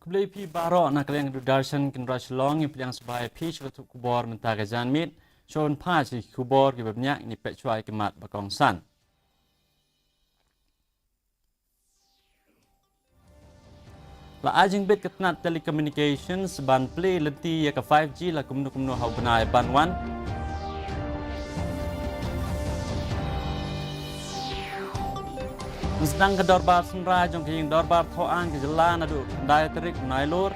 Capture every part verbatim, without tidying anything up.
Khublei phi baroh na ka liang Doordarshan Kendra Shillong, ngi pdiang sngewbha ïa phi sha ka khubor mynta ka janmiet. Shuwa ban phai sha ki khubor kiba bniah, ngin ïa peit shuwa ïa ki mat ba kongsan. La ai jingbit ka tnat telecommunications ban plie lynti ïa ka five G la kumno kumno ha u bnai ban wan. Sdang ka dorbar synrai jong ka ïing dorbar thaw aiñ ka jylla naduh khyndai tarik u Nailur.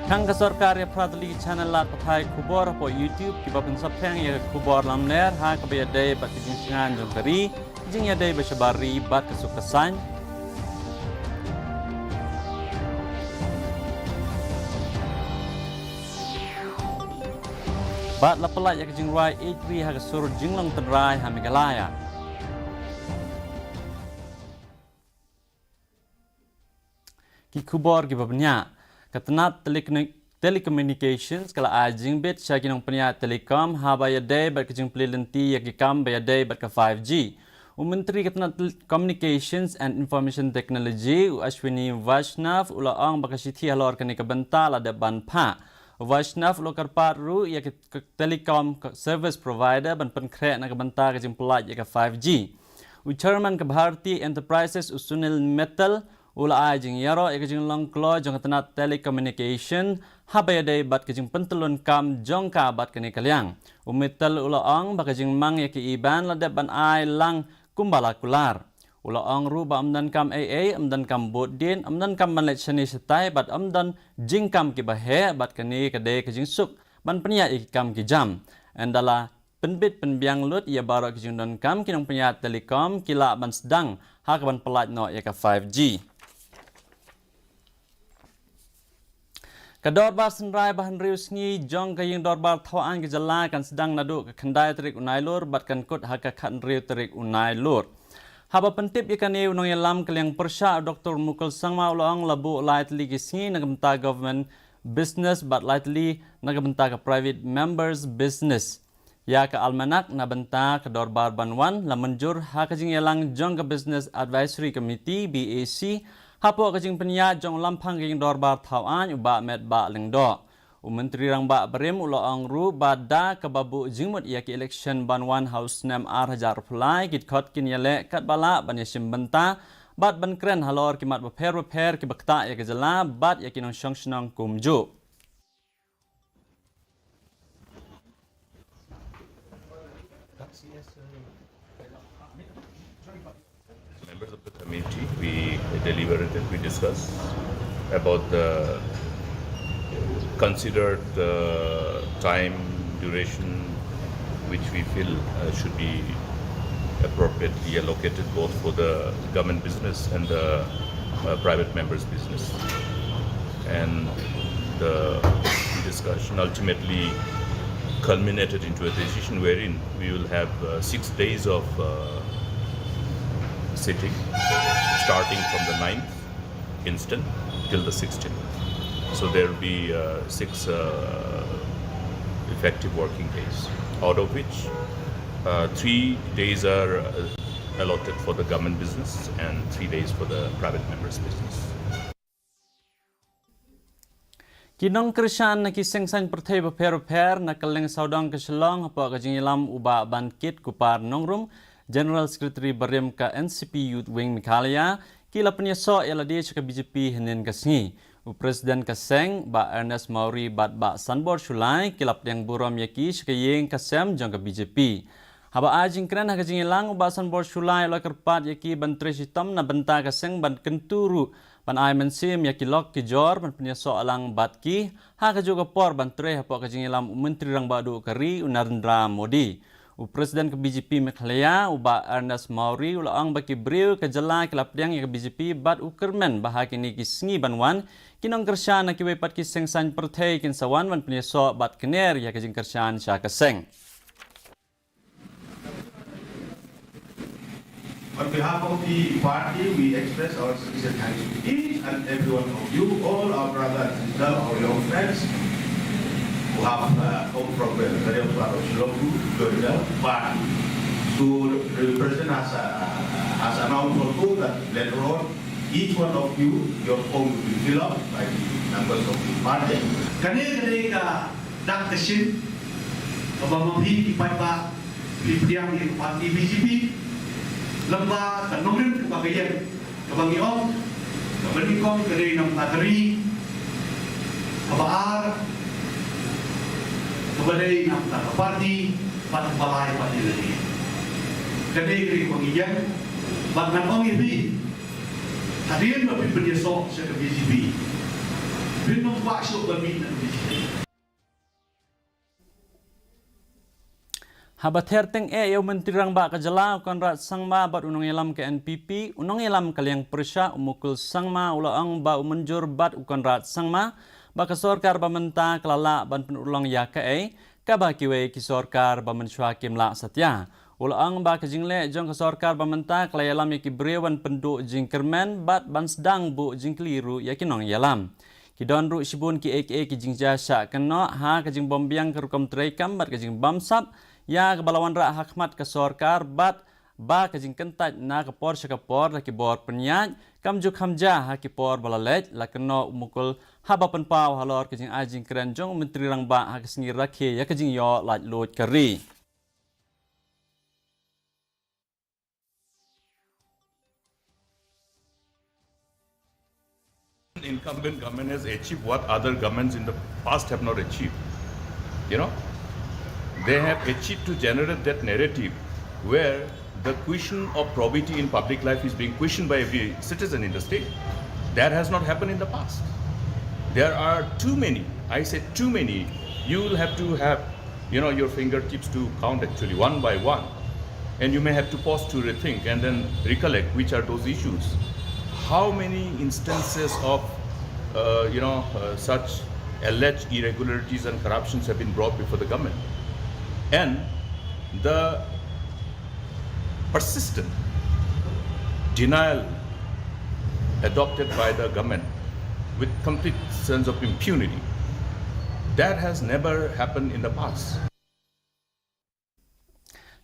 Khang ka sorkar ïa phra tylli ki channel lad pathai khubor hapoh YouTube kiba pynsaphriang ïa ka khubor lamler ha kaba ïadei bad ka jingshngaiñ jong ka ri, jingïadei ba shabar ri bad ka suk ka saiñ. Bad la pyllait ïa ka jingrwai ïeit ri ha ka sur jinglong tynrai ha Meghalaya. Ki khubor kiba bniah. Ka tnat telecommu-, telecommunications ka la ai jingbit sha ki nongpynïaid telecom haba ïadei bad ka jingplie lynti ïa ki kam ba ïadei bad ka five G. U Myntri ka tnat tel-, Communications and Information Technology, u Ashwini Vaishnaw, u la ong ba ka shithi halor kane ka bynta la dep ban phah. U Vaishnaw u la kyrpad ruh ïa ki, ki telecom service provider ban pynkhreh na ka bynta ka jingpyllait ïa ka five G. U Chairman ka Bharti Enterprises, u Sunil Mittal, u la ai jingïaroh ïa ka jinglong kloi jong ka tnat telecommunication haba ïadei bad ka jingpyntyllun kam jong ka bad kane ka liang. U Mittal u la ong ba ka jingmang ïa ka E-band la dep ban ai lang kumba la kular. U la ong ruh ba ym donkam ei ei, ym donkam bud dien, ym donkam ban leit shane shatai bad ym don jingkam kiba heh, bad kane ka dei ka jingsuk ban pynïaid ïa ki kam ki jam. Ynda la pynbit pynbiang lut ïa baroh ki jingdonkam, ki nongpynïaid telecom ki lah ban sdang ha kaban pyllait noh ïa ka five G. Ka dorbar synrai ba hynriew sngi jong ka ïing dorbar thaw aiñ ka jylla kan sdang naduh ka khyndai tarik u Nailur bad kan kut ha ka khathynriew tarik u Nailur. Haba pyntip ïa kane, u nongïalam ka liang pyrshah, u Doktor Mukul Sangma, u la ong la buh lai tylli ki sngi na ka bynta government business bad lai tylli na ka bynta ka private members business. Ïa ka almanak na bynta ka dorbar ban wan la mynjur ha ka jingïalang jong ka Business Advisory Committee, B A C, hapoh ka jingpynïaid jong u Lamphang ka ïing dorbar thaw aiñ, u Bah Metbah Lyngdoh. U Myntri Rangbah barim u la ong ruh ba da kaba buh jingmut ïa ki election ban wan ha u snem ar hajar arphew lai, ki dkhot kin ïaleh katba lah ban ïashim bynta bad ban kren halor ki mat bapher bapher kiba ktah ïa ka jylla bad ïa ki nongshong shnong kumjuh. Members of the committee, we deliberated, we discussed about the considered, uh, time duration which we feel, uh, should be appropriately allocated both for the government business and the, uh, private members business. And the discussion ultimately culminated into a decision wherein we will have, uh, six days of, uh, sitting, starting from the ninth instant till the sixteenth. So there will be, uh, six, uh, effective working days, out of which, uh, three days are, uh, allotted for the government business and three days for the private members' business. Ki nongkyrshan na ki seng saiñ pyrthei bapher bapher na kylleng sawdong ka Shillong, hapoh ka jingïalam u Bah Bankit Kupar Nongrum, General Secretary barim ka N C P Youth Wing Meghalaya, ki la pynïasoh ïa lade sha ka B J P hynnin ka sngi. U President ka seng, Bah Ernest Mawrie bad Bah Sanbor Shullai, ki la pdiang burom ïa ki sha ka ïing ka sem jong ka B J P. Haba ai jingkren ha ka jingïalang, u Bah Sanbor Shullai u la kyrpad ïa ki ban trei shitom na bynta ka seng, ban kyntu ruh ban ai mynsiem ïa ki lok ki jor ban pynïasoh lang bad ki, ha kajuh ka por ban trei hapoh ka jingïalam u Myntri Rangbah Duh ka ri, u Narendra Modi. U President ka B J P Meghalaya, u Bah Ernest Mawrie, u la ong ba ki briew ka jylla ki la pdiang ïa ka B J P bad u kyrmen ba ha kine ki sngi ban wan, ki nongkyrshan na kiwei pat ki seng saiñ pyrthei kin sa wan ban pynïasoh bad kner ïa ka jingkyrshan sha ka seng. On behalf of the party, we express our sincere thanks to each and every one of you, all our brothers and sisters, our young friends who have, uh, come from the various parts of Shillong to join the party. To represent as a, as announced also that later on each one of you, your form will be filled up by the members of the party. Kane ka dei ka dak ka shin kaba ma phi ki paidbah phi pdiang ïa ka party B J P. Lem bad ka nongrim kaba ka ïeng, kaba ngi ong, kaba nyngkong ka dei na ka bynta ka ri, kaba ar ka dei na ka bynta ka party, bad kaba lai ka dei lane. Ka dei ka dei kaba ngi ïeng, bad ngan ong ïa phi, hadien ba phi pynïasoh sha ka B J P, phin ym kwah shuh ban mih na ka B J P. Haba ther tyngeh ïa u Myntri Rangbah ka jylla u Conrad Sangma bad u nongïalam ka N P P, u nongïalam ka liang pyrshah u Mukul Sangma u la ong ba u mynjur bad u Conrad Sangma ba ka sorkar ba mynta ka la lah ban pynurlong ïa kaei kaba kiwei ki sorkar ba mynshuwa kim lah satia. U la ong ba ka jingleh jong ka sorkar ba mynta ka la ïalam ïa ki briew ban pynduh jingkyrmen bad ban sdang buh jingkylli ruh ïa ki nongïalam. Ki don ruh shibun kiei kiei ki jingjia shah kynnoh ha ka jingbym biang ka rukom treikam bad ka jingbamsap ïa kaba la wanrah ha khmat ka sorkar bad ba ka jingkyntait na ka por sha ka por da ki bor pynïaid kam ju kham jia ha ki por ba la leit, la kynnoh u Mukul haba pynpaw halor ka jingai jingkren jong u Myntri Rangbah ha ka sngi rakhe ïa ka jingïoh laitluid ka ri. Incumbent government has achieved what other governments in the past have not achieved. You know, they have achieved to generate that narrative where the question of probity in public life is being questioned by every citizen in the state. That has not happened in the past. There are too many, I say too many, you will have to have, you know, your fingertips to count actually one by one. And you may have to pause to rethink and then recollect which are those issues. How many instances of, uh, you know, uh, such alleged irregularities and corruptions have been brought before the government? And the persistent denial adopted by the government with complete sense of impunity. That has never happened in the past.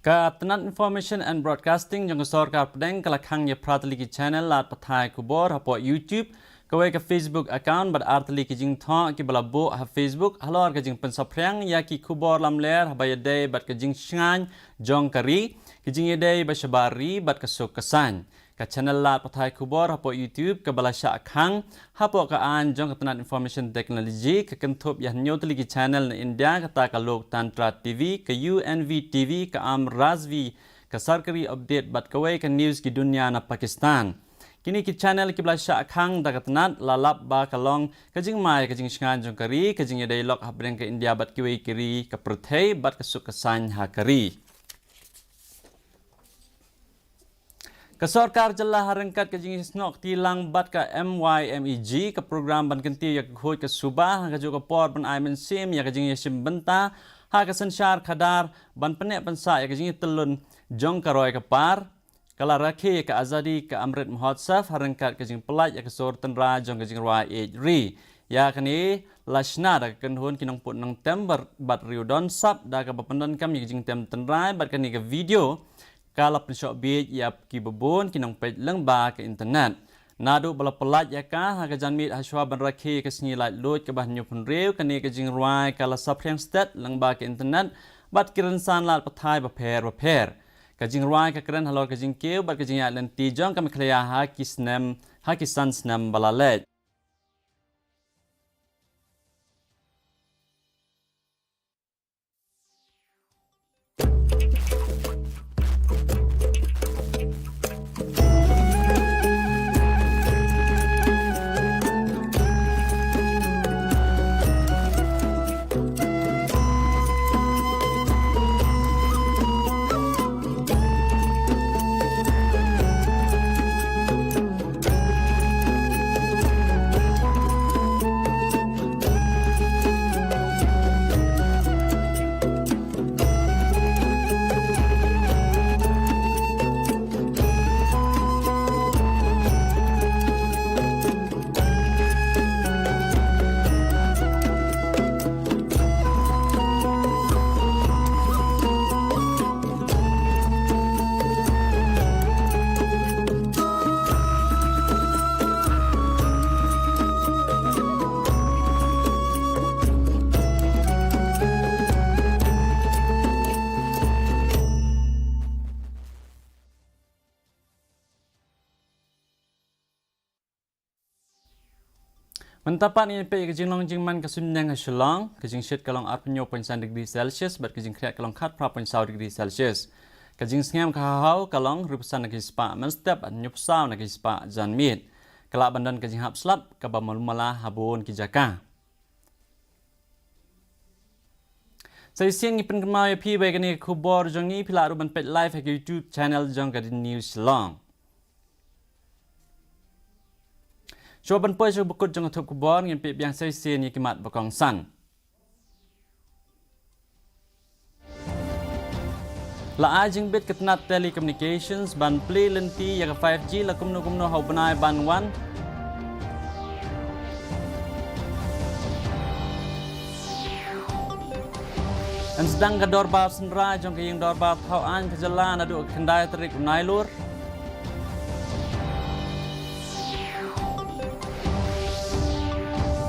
Ka tnat Information and Broadcasting jong ka sorkar pdeng ka la khang ïa phra tylli ki channel lad pathai khubor hapoh YouTube, kawei ka Facebook account bad ar tylli ki jingthoh kiba la buh ha Facebook halor ka jingpynsaphriang ïa ki khubor lamler haba ïadei bad ka jingshngaiñ jong ka ri, ka jingïadei ba shabar ri bad ka suk ka saiñ. Ka channel lad pathai khubor hapoh YouTube kaba la shah khang hapoh ka aiñ jong ka tnat Information Technology ka kynthup ïa hynñiew tylli ki channel na India, kata ka Loktantra T V, ka U N V T V, ka Am Rajvi, ka Sarkari Update bad kawei ka News Ki Dunia na Pakistan. Kine ki channel kiba la shah khang da ka tnat la lap ba ka long ka jingma ïa ka jingshngaiñ jong ka ri, ka jingïadei lok hapdeng ka India bad kiwei ki ri ka pyrthei bad ka suk ka saiñ ha ka ri. Ka sorkar jylla ha ryngkat ka jingïasnoh kti lang bad ka M Y M E G, ka program ban kyntiew ïa ka khuid ka suba, ha kajuh ka por ban ai mynsiem ïa ka jingïashim bynta ha ka synshar khadar ban pynneh pynsah ïa ka jingïatyllun jong ka roi ka par, ka la rakhe ïa ka Azadi Ka Amrit Mahotsav ha ryngkat ka jingpyllait ïa ka sur tynrai jong ka jingrwai ïeit ri. Ïa kane la shna da ka kynhun ki nongput nongtem bad, bad riew don sap da kaba pyndonkam ïa ka jingtem tynrai bad kane ka video ka la pynshoh bieit ïa kiba bun ki nongpeit lyngba ka internet. Naduh ba la pyllait ïa ka ha ka janmiet hashwa ban rakhe ïa ka sngi laitluid kaba hynñiewphew hynriew, kane ka jingrwai ka la saphriang stet lyngba ka internet bad ki rynsan lad pathai bapher bapher. Ka jingrwai ka kren halor ka jingkiew bad ka jingïaid lynti jong ka Meghalaya ha ki snem, ha ki san snem ba la leit. Mynta pat ngin peit ïa ka jinglong jingman ka suiñbneng ha Shillong. Ka jingshit ka long arphew hynñiew point san degree Celsius bad ka jingkhriat ka long khatphra point saw degree Celsius. Ka jingsngem ka haw ka long hynriewphew san na ki spah mynstep bad hynñiewphew saw na ki spah janmiet. Ka lah ban don ka jinghap slap kaba malu mala ha bun ki jaka. Sa shisien ngi pynkynmaw ïa phi ba ïa kane ka khubor jong ngi phi lah ruh ban peit live ha ka YouTube channel jong ka D N News Shillong. Shuwa ban poi sha ba kut jong ka thup khubor, ngin peit biang sa shisien ïa ki mat ba kongsan. La ai jingbit ka tnat telecommunications ban plie lynti ïa ka five G la kumno kumno ha u bnai ban wan. Yn sdang ka dorbar synrai jong ka ïing dorbar thaw aiñ ka jylla naduh ka khyndai tarik u Nailur.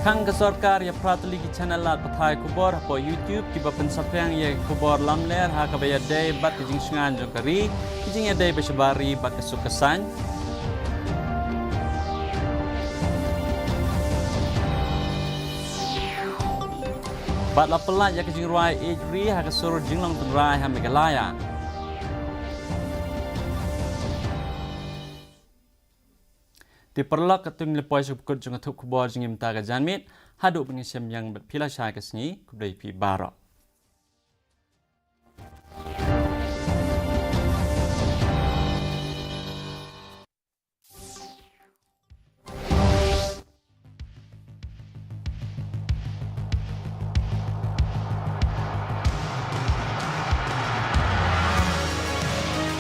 Khang ka sorkar ïa phra tylli ki channel lad pathai khubor hapoh YouTube kiba pynsaphriang ïa ka khubor lamler ha kaba ïadei bad ka jingshngaiñ jong ka ri, ka jingïadei ba shabar ri bad ka suk ka saiñ. Bad la pyllait ïa ka jingrwai ïeid ri ha ka sur jinglong tynrai ha Meghalaya. Te paralok, katto ngi la poi sha ba kut jong ka thup khubor jong ngi mynta ka janmiet. Haduh ban ïashem biang bad phi lashai ka sngi, khublei phi baroh.